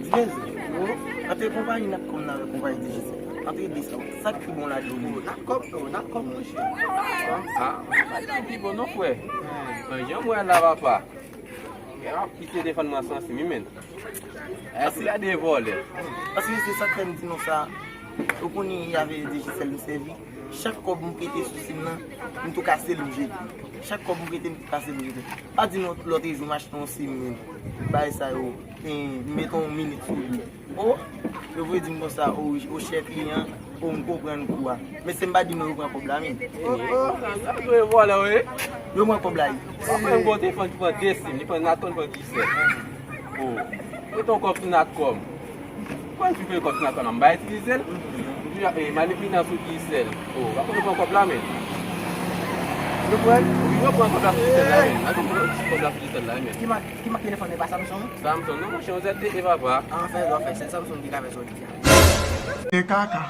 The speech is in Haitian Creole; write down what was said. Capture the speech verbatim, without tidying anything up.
Jezi, yo, antre konpayi Natcom nan avèk konpayi Digicel. Antre de sa, sa k pi bon ladan yo? Natcom, yo, Natcom, monchè. Ah, pa gen pi bon non, frè. Nan jan m wè la, papa. Epi se defann mwen sansi, mi menm. Epi gade vòlè. Paske se sa k fè m di nou sa. Ou konnen y avè Digicel m sèvi. Chak kòb m prete sou sim nan, m tou kase l m jete. Chak kòb m prete, m tou kase l m jete. Pa di nou lòt jou m achte yon sim, men bagay sa yo, m mete yon minit sou li. O, yo voye di m konsa, o, o chè kliyan, o, m konprann kou a. Men se m pa di nou yo pran kòb la, men. O, o, sa, sa, yo vòlè, wi. Yo pran kòb la, wi. Ou pran yon telefòn ki pran de sim, li pran Natcom, li pran Digicel. O, mete yon kòb sou Natcom. Kòman fi fè kòb sou Natcom la? M pa itilize l. M toujou ap, eh, manipile nan sou Digicel. O, pa konn pran kòb la, men. Nou pran? Wi, nou pran kòb la sou Digicel la, men. N ap pran kòb la sou Digicel la, men. Ki mak, ki mak telefòn e pa Samsung? Samsung, non, monchè, yon Z T E, papa. An fè, an fè, se Samsung ki ka fè sa w di a. E kaka.